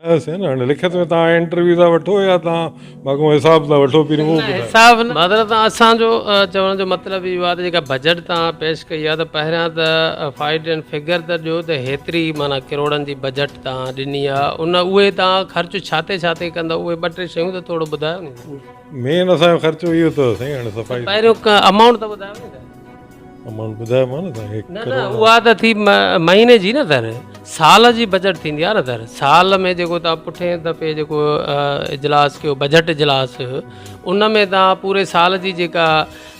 ٻڌايوسين نه هاڻي لکت ۾ توهان انٽرويو ٿا وٺو يا توهان مان کان حساب ٿا وٺو پهريون اهو ٻڌايو. حساب نه معذرت سان اسان جو چوڻ جو مطلب اهو آهي ته جيڪا بجيٽ توهان پيش ڪئي آهي ته پهريان ته فائيڊ اينڊ فگر ته ڏيو ته هيتري معنيٰ ڪروڙن جي بجيٽ توهان ڏني آهي ان اهي توهان خرچ ڇا تي ڇا تي ڪندؤ اهي ٻه ٽي شيون ته ٿورو ٻڌايو ني. مين اسان جو خرچو اهو اٿو سائين هاڻي صفائي پهريون امائونٽ ته ٻڌايو ني. امائونٽ ٻڌايومانو نه توهان کي نه نه اها ته ٿي مهيني جي نه سر سال جي بجيٽ ٿيندي آهي نه سر سال ۾ جيڪو توهان پٺئين دفعي جيڪو اجلاس ڪيو بجيٽ اجلاس ان ۾ توهان پوري سال جي جيڪا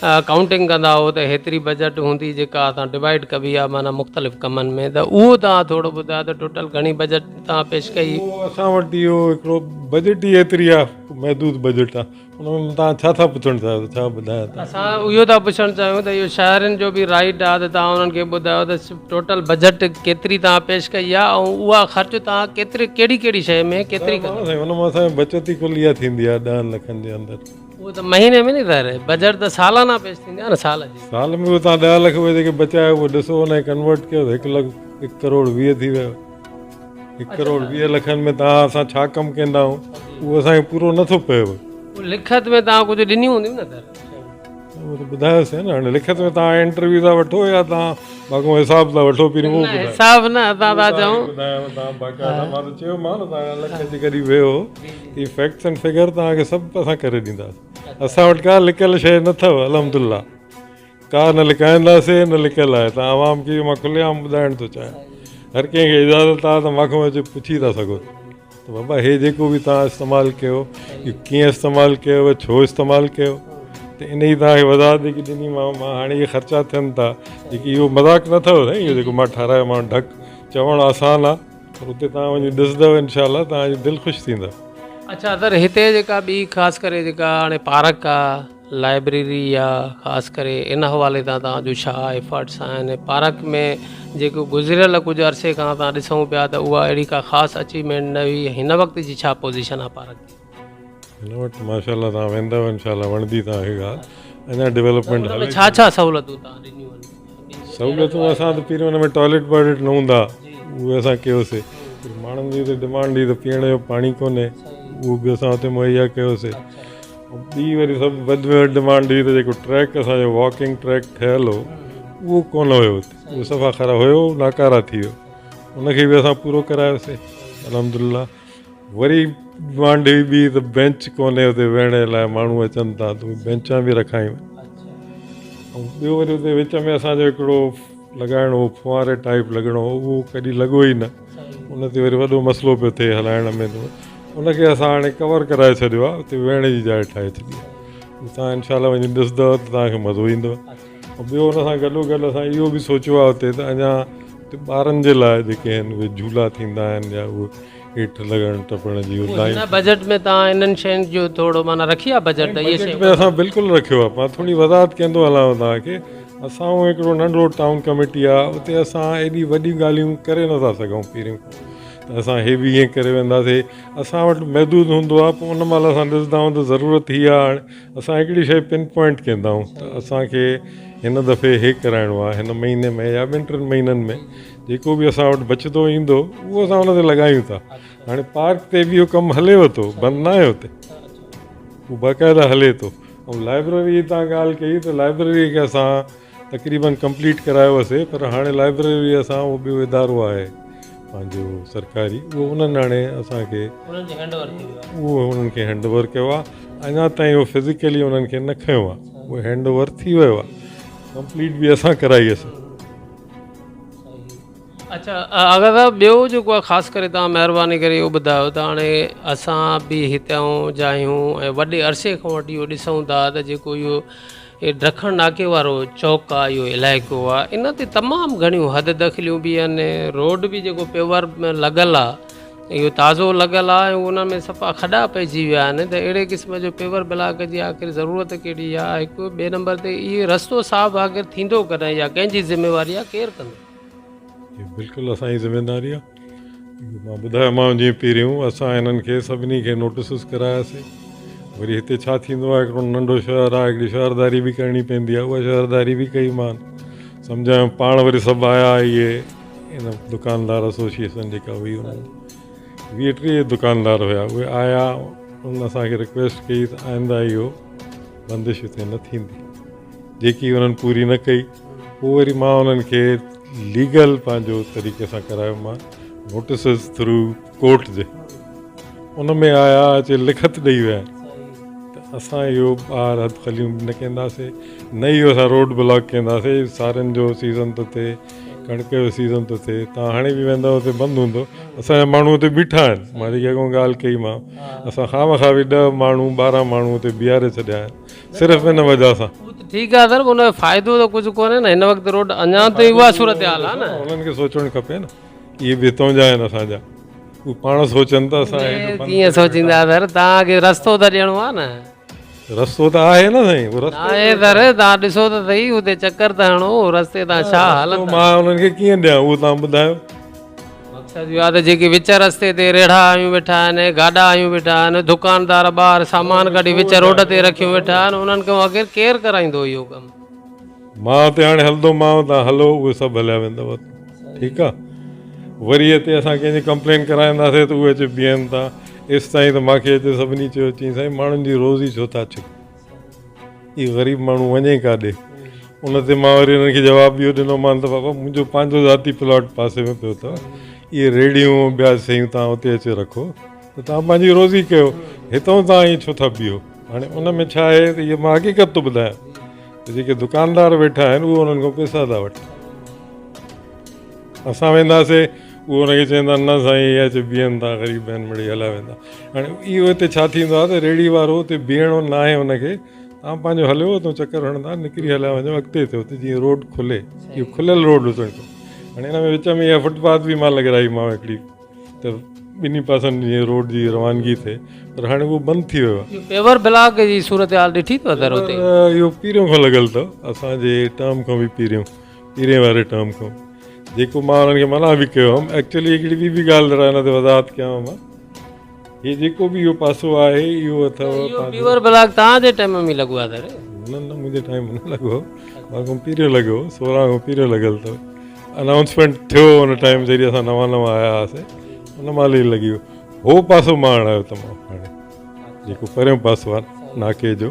ڪائونٽنگ ڪندا هو ته هيتري بجيٽ هوندي جيڪا اسان ڊوائيڊ ڪبي آهي معنيٰ مختلف ڪمن ۾ ته اهو توهان ٿورو ٻڌايو ته ٽوٽل گهڻي بجيٽ توهان پيش ڪئي. اهو اسان وٽ اهو هڪڙو بجيٽ ئي ايتري آهي محدود بجيٽ آهي ان ۾ توهان ڇا ٿا پڇڻ چاهيو ته ڇا ٻڌايان توهان کي؟ اسان اهو ٿا پڇڻ چاهيون ته اهو شهرين جو به رائيٽ آهي ته توهان انهن کي ٻڌايو ته ٽوٽل بجيٽ ڪيتري توهان پيش ڪئي آهي ۽ اها خرچ توهان ڪيتري ڪهڙي ڪهڙي شيء ۾ ڪيتري ڪندو. سائين ان مان اسان جي بچت ئي ڪل اها ٿيندي آهي ڏهن لکن جي اندر. اهو ته مهيني ۾ نه ظاهر آهي بجيٽ ته سالانه پيش ٿيندي آهي نه سال جي. سال ۾ به توهان ڏهه لک اهي جيڪي بچايا اهي ڏسو ان کي ڪنورٽ ڪيو ته هڪ لک هڪ ڪروڙ 20 ٿي ويو. هڪ ڪروڙ 20 لکن ۾ توهان اسان ڇا ڪم ڪندا آهيون اهو اسان کي پورو نه ٿو پئي. لکت ۾ توهان ڪجهه ڏنيون هونديون نه سر؟ اهو ته ٻڌايوسين نه هاڻي لکت ۾ توهان انٽرويو ٿا وٺو يا توهان باقي حساب ٿا وٺو پهريون اهو ٻڌايو. حساب نه اسان ٿا چئون. ٻڌايو توهان باقاعده مان ته چيومانو نه توهان لک جي قريب ويو هي فيڪٽس اينڊ فگر توهان کي سڀ اسان ڪري ڏينداسين اسان وٽ ڪا لڪل شيء نه اٿو الحمدلله. ڪا نه لڪائينداسين نه لڪل آهي ته عوام کي اهو مان کلي عام ٻڌائڻ ٿو چاهيان هر ڪنهن کي اجازت آهي ته مان کان اچي پڇي ٿا سگهو ته بابا هي جيڪو به توهان استعمال ڪيو اهو ڪيئن استعمال ڪيو ڇو استعمال ڪيو ته ان جي توهان کي وضاحت جيڪي ڏني مان مان هاڻي اهي خرچا ٿين ٿا جيڪي اهو مذاق نه اٿو سائين اهو جيڪو مان ٺهرايو مان ڍڪ چوڻ آسان آهي پر اتي توهان وڃي ڏسندو انشاء الله توهان جي دل خوش ٿيندو. اڇا سر هتي جيڪا ٻي خاص ڪري جيڪا هاڻي پارڪ آ لائبريري آ خاص ڪري ان حوالي سان توهان جو ڇا ايفرٽس آهن پارڪ ۾ جيڪو گذريل ڪجهه عرصي کان اسان ڏسون پيا ته اها اهڙي ڪا خاص اچيومينٽ نه هئي هن وقت جي ڇا پوزيشن آ پارڪ جي. هن وقت ماشاء الله توهان ويندؤ انشاء الله وڻندي توهان کي ڳالهه اڃا ڊولپمينٽ هلي ڇا ڇا سهولتون توهان ڏنيون آهن. سهولتون اسان ته پهريون ان ۾ ٽوائليٽ وائليٽ نه هوندا اهي اسان ڪيوسي ماڻهن جي اتي ڊمانڊ هئي ته پيئڻ جو پاڻي ڪونهي اهو به اسان اتي مهيا ڪيوسي ٻي وري سڀ وڌ ۾ وڌ ڊمانڊ هئي ته جيڪو ٽريڪ اسانجو واڪنگ ٽريڪ ٺهيل هو اهو ڪونه هيو اتي اهو صفا خراب هيو ناڪارا ٿي ويو ان کي به اسان پورو ڪرايوسي الحمدلله وري ڊمانڊ هئي ٻي ته بينچ ڪونهي اتي ويهڻ جي لاء ماڻهو اچن ٿا ته اهي بينچان به رکايون ۽ ٻيو وري اتي وچ ۾ اسان جو هڪڙو لڳائڻو هو ڦوهاري ٽائيپ لڳڻو هو اهو ڪڏهن لڳو ئي نه ان تي وري وڏو مسئلو پيو ٿئي هلائڻ ۾ ته ان کي اسان هاڻي ڪور ڪرائي ڇڏيو آهي اتي ويهڻ جي جاء ٺاهي ڇڏي آهي توهان انشاء الله وڃي ڏسندؤ ته توهان کي مزو ايندو ۽ ٻيو ان سان گڏو گڏ اسان اهو به سوچيو آهي اتي ته اڃا اتي ٻارن جي لاء جيڪي آهن اهي جهولا ٿيندا آهن يا اهي هيٺ لڳڻ ٽپڻ جي اهي لائين هن بجيٽ ۾ توهان انهن شين جو ٿورو معنيٰ رکي آهي بجيٽ ته اهي شيون بجيٽ ۾ اسان بلڪل رکيو آهي مان ٿوري وضاحت ڪندو هلان توهان کي اسان هڪڙو ننڍڙو ٽائون ڪميٽي آهي اتي اسان ايڏي وڏيون ڳالهيون ڪري نٿا سگهون پهريون ته اسان هي به ائين ڪري وينداسي اسان وٽ محدود هوندو آهي پوء ان مهل اسان ڏسندا آهيون ته ضرورت هي آهي هاڻي اسان هڪڙي شيء پن پوائنٽ ڪندا آهيون ته اسان کي هن دفعي هي ڪرائڻو آهي هن مهيني ۾ يا ٻن ٽن مهينن ۾ جيڪو به اسان وٽ بچندو ايندو اهو اسان ان تي لڳايون ٿا هاڻي پارڪ تي به اهو ڪم هليو ٿو بند نه آهي اتي اهو باقاعده هلي ٿو ۽ لائبريري جي تان ڳالهه ڪئي ته لائبريري کي اسان تقريبن ڪمپليٽ ڪرايو هوسي پر هاڻي لائبريري اسان اهو ٻيو ادارو آهي پنهنجو سرڪاري اهو انهن هاڻي اسان کي اهو انهن کي هينڊ اوور ڪيو آهي اڃا تائين اهو فزيڪلي انهن کي نه کنيو آهي اهو هينڊ اوور ٿي ويو آهي ڪمپليٽ به اسان ڪرائي هئس. اڇا آغا صاحب ٻيو جيڪو آهي خاص ڪري توهان مهرباني ڪري اهو ٻڌايو ته هاڻي اسان به هتان جا آهيون ۽ وڏي عرصي کان وٺي اهو ڏسون ٿا ته جيڪو اهو ڊکڻ ناڪي وارو چوڪ آهي اهو علائقو آهي ان تي تمام گهڻيون حد دخليون به آهن روڊ به جيڪو پيور لڳل آهي اهو تازو لڳل آهي ۽ ان ۾ صفا کڏا پئجي ويا آهن ته اهڙي قسم جو پيور بلاڪ جي آخر ضرورت ڪهڙي آهي هڪ ٻئي نمبر تي اهو رستو صاف آخر ٿيندو ڪڏهن يا ڪنهن جي ذميواري آهي ڪير ڪندو؟ اهو بلڪل اسان جي ذميداري آهي مان ٻڌايومانو جيئن پهريون اسان هنن کي سڀني کي نوٽسز ڪراياسي وري هتي ڇا ٿيندو آهي هڪڙو ننڍو شهر آهي هڪڙي شهرداري به ڪرڻي پوندي آهي اها شهرداري به ڪئي مان سمجهايم پاڻ وري سڀ آيا اهي ان دڪاندار ايسوسيئيشن جيڪا هئي انهن 20 30 دڪاندار هيا اهي آيا انهن اسان کي رڪويسٽ ڪئي ته آئنده اهو بندش هتي نه ٿيندي جيڪي انهن پوري نه ڪئي پوء وري مان انهن کي ليگل پنهنجو طريقي سان ڪرايو مان نوٽسز ٿرو ڪورٽ جي ان ۾ آيا اچي لکت ڏئي ويا ته اسان اهو ٻاهر حد خليون نه ڪنداسي نه اهو اسان روڊ بلاڪ ڪنداسي سارين جو سيزن ٿو ٿئي ڪڻڪ جو سيزن ٿو ٿئي تان هاڻي به ويندؤ اتي بند هوندو اسان جا ماڻهو اتي بيٺا آهن مان جيڪي اڳو ڳالهه ڪئي مان اسان خامخواه به 10 ماڻهو 12 ماڻهو اتي بيهاري ڇڏيا آهن صرف ان وجه سان. اهو ته ٺيڪ آهي سر ان جو فائدو ته ڪجهه ڪونهي نه هن وقت روڊ اڃا تائين اها صورتحال آهي نه. انهن کي سوچڻ کپي نه اهي به هتون جا آهن اسان جا هو پاڻ سوچن ته اسان هيڏو بند ڪيئن سوچيندا سر توهان کي رستو ته ڏيڻو آهي نه. رستو ته آهي نه سائين اهو رستو ناهي سر توهان ڏسو ته سهي اتي چڪر ته هڻو رستي تان ڇا حالت آهي. مان انهن کي ڪيئن ڏيان اهو توهان ٻڌايو. مقصد اهو آهي ته جيڪي وچ رستي تي ريڙها آيون ويٺا آهن گاڏا آيون ويٺا آهن دڪاندار ٻاهر سامان ڪڍي وچ روڊ تي رکيون ويٺا آهن انهن کان آخر ڪير ڪرائيندو اهو ڪم. مان اتي هاڻي هلندومانو توهان هلو اهي سڀ هليا ويندو ٺيڪ آهي وري هتي اسان ڪنهن جي ڪمپلين ڪرائينداسي ته اهي اچي بيهن ٿا ايستائين ته مان کي اچي سڀني چيو چيائين سائين ماڻهن جي روزي ڇو ٿا ڇڪو هي غريب ماڻهو وڃي ڪاڏي ان تي مان وري انهن کي جواب اهو ڏنومان ته بابا منهنجو پنهنجو ذاتي پلاٽ پاسي ۾ پيو اٿو اهي ريڙهيون ٻيا شيون توهان اتي اچي رکو ته توهان پنهنجي روزي ڪيو هتئون توهان ائين ڇو ٿا بيهو هاڻي ان ۾ ڇا آهي ته اهي مان حقيقت ٿو ٻڌايان ته جيڪي دڪاندار ويٺا آهن اهي انهن کان پئسا ٿا وٺن اسان وينداسي اهو ان کي چوندا نه سائين اهي اچي بيهن ٿا غريب آهن مڙئي هليا ويندا هاڻي اهو هتي ڇا ٿيندو آهي ته ريڙهي وارو اتي بيهڻو ناهي ان کي توهان پنهنجو هليو اتو چڪر هڻندا نڪري هليا وڃو اڳتي ٿيو اتي جيئن روڊ کلي اهو کليل روڊ هجڻ کپي هاڻي ان ۾ وچ ۾ اها فٽ پاٿ به مان لڳرائي مان هڪڙي ته ٻنهي پاسن جيئن روڊ جي روانگي ٿئي پر هاڻي اهو بند ٿي ويو آهي. اهو پيور بلاڪ جي صورتحال ڏٺي اٿو سر اتي؟ اهو پهريون کان لڳل اٿو اسان جي ٽرم کان به پهريون پهرين واري ٽرم کان جيڪو مان انهن کي منع به ڪيو هئم ايڪچولي هڪڙي ٻي به ڳالهه ذرا هن تي وضاحت ڪيان مان هي جيڪو به اهو پاسو آهي اهو اٿو اهو پيور بلاڪ توهان جي ٽائيم ۾ لڳو آهي سر؟ نه نه منهنجي ٽائيم ۾ نه لڳو مان کان پهريون لڳو 16 کان پهريون لڳل اٿو انائونسمينٽ ٿيو ان ٽائيم جڏهن اسان نوان نوان آيا هئاسي ان مهل ئي لڳي ويو هو پاسو مان هڻايو تمام هاڻي جيڪو پريون پاسو آهي ناڪي جو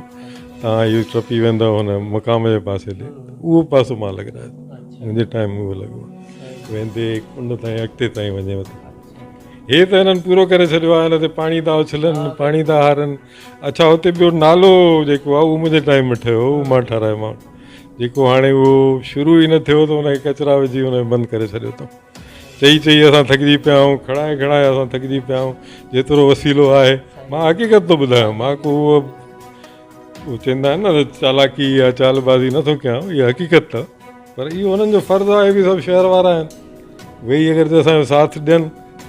تان اهو ٽپي ويندو هن مقام جي پاسي ڏي اهو پاسو مان لڳرايو منهنجي ٽائيم اهو لڳو ويندي ان تائين اڳتي تائين وڃي ٿو هي ته هنن پورو ڪري ڇڏيو آهي هن تي پاڻي ٿا اڇلن پاڻي ٿا هارن اڇا هتي ٻيو نالو جيڪو آهي اهو منهنجي ٽائيم ۾ ٺهيو اهو مان ٺهرايو مان جيڪو هاڻي اهو شروع ئي نه ٿيو ته ان کي ڪچرا وجهي ان کي بند ڪري ڇڏيو اٿئون چئي چئي اسان ٿڪجي پيا آهيون کڻائي کڻائي اسان ٿڪجي پيا آهيون جيترو وسيلو آهي مان حقيقت ٿو ٻڌايان مان ڪو اهو چوندا آهن نه چالاڪي يا چالبازي نٿو ڪيان اها حقيقت اٿو پر اهو انهن جو فرض آهي به سڀ شهر وارا آهن ويهي اگر اسانجو ساٿ ڏين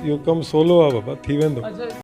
اهو ڪم سولو آهي بابا ٿي ويندو.